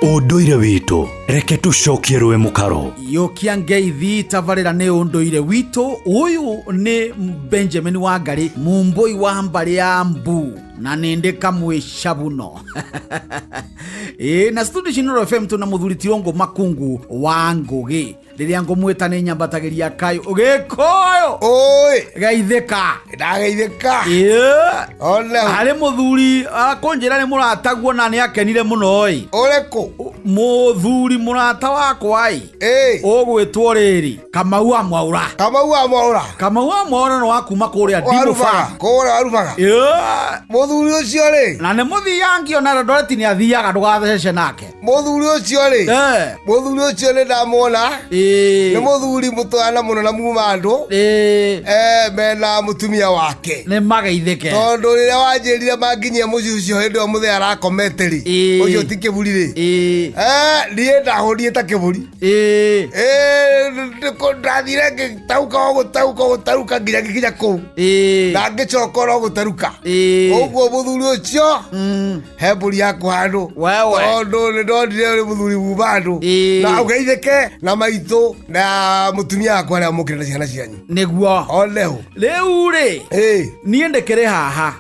Ũndũire witũ reke tũcokie rũĩ mũkaro. Yũkia ngeithi tabarĩra nĩ ũndũire witũ. Ũyũ nĩ Benjamin Wangari, mumbũi wa mbarĩ ya mbu na nĩndĩ kamwe cabuno. Ĩ na studio Chinoro FM tuna mũthuri Tirũngũ Makungu wa Ngũgĩ. Rĩrĩa ngũmwĩta nĩ nyambatagĩria kayũ Gĩkũyũ. Oi, Geithĩka. Ndageithĩka. Ĩ Ona harĩ mũthuri akũnjĩra nĩ mũrataguo na nĩ akenire mũno ĩ. Ũrĩkũ? Mũthuri mũrata wakwa ĩ. Ĩ, Ũgwĩtwo rĩrĩ Kamau wa Mwaura. Kamau wa Mwaura. Kamau wa Mwaura nĩ wa kuma kũrĩa Ndimũ Warubaga. Farm. Kũrĩa warubaga. Ĩ, Mũthuri ũcio rĩ, na nĩ mũthiangi ona Eldoret nĩ athiaga ndũgathecece nake. Mũthuri ũcio rĩ, mũthuri ũcio nĩ ndamwona. Nĩ mũthuri mũtwana mũno na muma andũ. Mena mũtumia wake. Nĩ mageithĩke. Tondũ rĩrĩa wanjĩrire manginyia mũciĩ ũcio hĩndĩ ĩyo mũthee arakomete rĩ, ũcio ti kĩburi rĩ. Niĩ ndahũnire ta kĩburi. Ndathire ngĩtaruka o gũtaruka o gũtaruka nginya ngĩkinya kũu. Na ngĩcoka oro gũtaruka. Ũguo mũthuri ũcio he mbũri yaku handũ. Wewe. Tondũ nĩ ndonire ũrĩ mũthuri muma andũ. Na ũgeithĩke na maitũ na mũtumia wakwa arĩa mũkĩrĩ na ciana cianyu. Nĩguo. Oneho. Rĩu rĩ, niĩ ndĩkĩrĩ haha.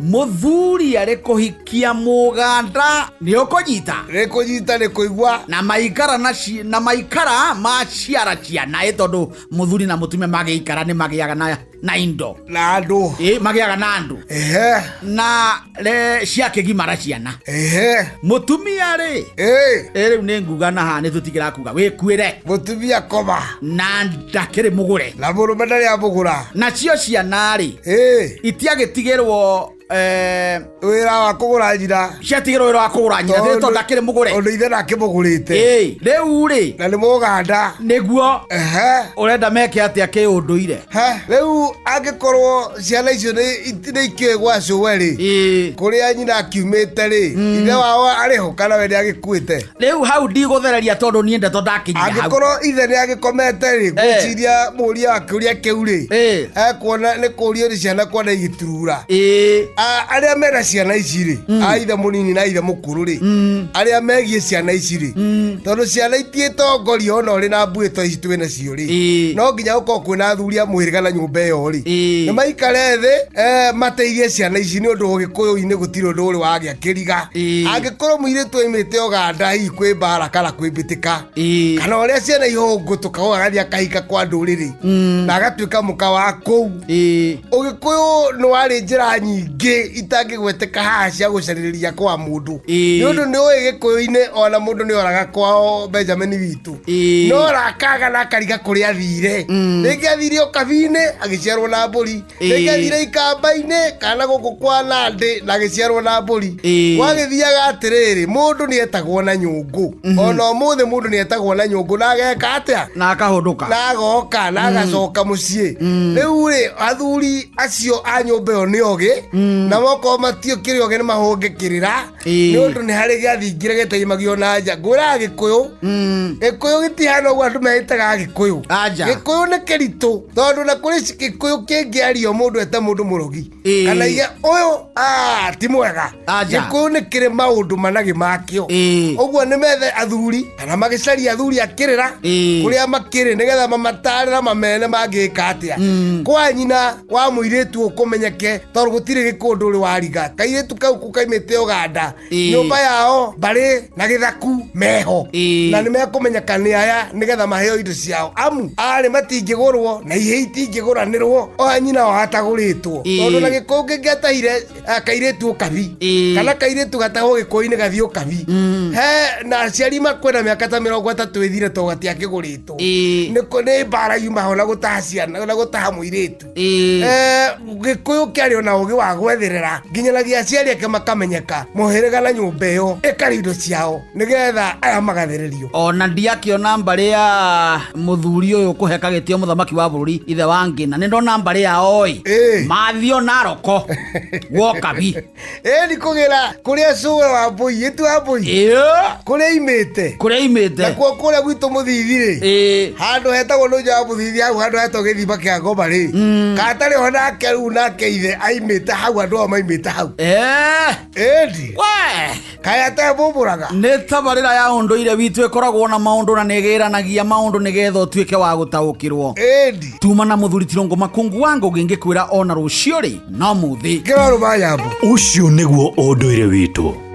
Mũthuri arĩ kũhikia mũganda nĩ ũkũnyita. Nĩ kũnyita nĩ kũigua. Na maikara na na maikara maciara ciana ĩ tondũ mũthuri na mũtumia magĩikara nĩ magĩaga na indo. Na andũ. Ĩ magĩaga na andũ. Na re ciakĩgimara ciana. Mũtumia rĩ. Ĩ rĩu nĩ nguga na haha nĩ tũtigĩra kuga wĩkuĩre. Mũtumia koma. Na ndakĩrĩ mũgũre. Na mũrũme ndarĩ amũgũra. Nacio ciana rĩ. Itiagĩtigĩrwo wĩra wa kũgũra nyina. Ciatigĩrwo wĩra wa kũgũra nyina tondũ ndakĩrĩ mũgũre. Ũndũ ithe ndakĩmũgũrĩte. Ĩ rĩu rĩ. Na nĩ mũganda. Nĩguo. Ũrenda meke atĩa kĩũndũire? Rĩu angĩkorwo ciana icio nĩ ikĩũĩ gwa cũwe rĩ, kũrĩa nyina akiumĩte rĩ, ithe wao arĩ ho kana we nĩ agĩkuĩte? Rĩu hau ndigũthereria tondũ niĩ ndeto ndakinyia hau. Angĩkorwo ithe nĩ agĩkomete rĩ, ngwĩciria mũria wa kĩũria kĩu rĩ, ekuona nĩ kũrio nĩ ciana kuona igĩturura. Arĩa mena ciana ici rĩ, a ithe mũnini na ithe mũkũrũ rĩ, arĩa megiĩ ciana ici rĩ, tondũ ciana itiĩtongoria ona ũrĩ na mbuĩto ici twĩ nacio rĩ, no nginya gũkorwo kwĩna athuri a mũhĩrĩga na nyũmba ĩyo rĩ, nĩ maikare thĩ, mateithie ciana ici nĩ ũndũ Ũgĩkũyũ-inĩ gũtirĩ ũndũ ũrĩ wagĩa kĩriga. Angĩkorwo mũirĩtu aimĩte Ũganda hihi kwĩ mbara kana kwĩ mbĩtĩka, kana ũrĩa ciana ihũngũtũkaga agathiĩ akahika kwa ndũrĩrĩ na agatuĩka mũka wa kũu. Ũgĩkũyũ nĩ warĩ njĩra nyingĩ itangĩgweteka haha cia gũcarĩrĩria kwa mũndũ. Nĩ ũndũ nĩ ũĩ Gĩkũyũ-inĩ ona mũndũ nĩ oraga kwao Benjamin witũ. No rakaga na akariga kũrĩa athire. Rĩngĩ athire Ũkabi-inĩ agĩciarwo na mbũri. Rĩngĩ athire Ikamba-inĩ kana gũkũ kwa Nandĩ na agĩciarwo na mbũri. Gwagĩthiaga atĩrĩrĩ, mũndũ nĩ etagwo na nyũngũ. Ona ũmũthĩ mũndũ nĩ etagwo na nyũngũ na ageka atĩa? Na akahũndũka. Na agoka na agacoka mũciĩ. Rĩu rĩ, athuri acio a nyũmba ĩyo nĩ ogĩ, na mokorwo matiũkĩrĩ ogĩ nĩ mahũngĩkĩrĩra. Nĩ ũndũ nĩ harĩ gĩathingire gĩtaimagio na nja. Ngwĩraga Gĩkũyũ, Gĩkũyũ gĩtihana ũguo andũ mehĩtaga Gĩkũyũ. Anja. Gĩkũyũ nĩ kĩritũ tondũ na kũrĩ Gĩkũyũ kĩngĩario mũndũ ete mũndũ mũrogi. Kana iga ũyũ, ti mwega. Anja. Gĩkũyũ nĩ kĩrĩ maũndũ managĩ makĩo. Ũguo nĩ methe athuri kana magĩcaria athuri akĩrĩra kũrĩa makĩrĩ nĩgetha mamatare na mamene mangĩka atĩa. Kwa nyina wa mũirĩtu ũkũmenyeke tondũ gũtirĩ gĩkũndũ ũrĩ wariga. Kairĩtu kau kaimĩte Ũganda. Nyũmba yao mbarĩ na gĩthaku meho. Na nĩ mekũmenyeka nĩ aya nĩgetha maheo indo ciao. Amu arĩ matingĩgũrwo na ihĩĩ itingĩgũranĩrwo oya nyina wao atagũrĩtwo. Tondũ na Gĩkũyũ kĩngĩatahire kairĩtu Ũkabi. Kana kairĩtu gatahwo Gĩkũyũ-inĩ gathiĩ Ũkabi. He na aciari makwenda mĩaka ta 30 ĩthire tondũ gatiakĩgũrĩtwo. Nĩ mbara yuma ho na gũtaha ciana na gũtaha mũirĩtu. Gĩkũyũ kĩarĩ ona ũgĩ wa gwetherera nginyanagia aciari ake makamenyeka mũhĩrĩga na nyũmba ĩyo ĩkarĩ indo ciao nĩgetha aya magathĩrĩrio. Ona ndiakĩona mbarĩ ya mũthuri ũyũ kũheka gĩtĩo mũthamaki wa bũrũri ithe wa Ngĩna, nĩ ndona mbarĩ yao ĩ mathio Naroko gwokabi. Ĩ nĩ kũgĩra kũrĩa cũwe wa mbũi ĩtu wa mbũi kũrĩa imĩte. Kũrĩa imĩte. Nakuo kũrĩa gwitũ mũthithi rĩ, handũ hetagwo nũnja wa mũthithi hau handũ hetagwo gĩthima kĩa ngoma rĩ, katarĩ ho nake rĩu nake ithe aimĩte hau handũ Andũ ao maimĩte hau. Eh. Ĩndi. We. Kaĩ atembũmbũraga. Nĩ tabarĩra ya ũndũire witũ ĩkoragwo na maũndũ na nĩgĩranagia maũndũ nĩgetha ũtuĩke wa gũtaũkĩrwo. Ĩndi. Tuma na mũthuri Tirũngũ Makungu wa Ngũgĩ ngĩkwĩra ona rũciũ rĩ no mũthĩ. Kĩrarũma nyambo. Ũcio nĩguo ũndũire witũ.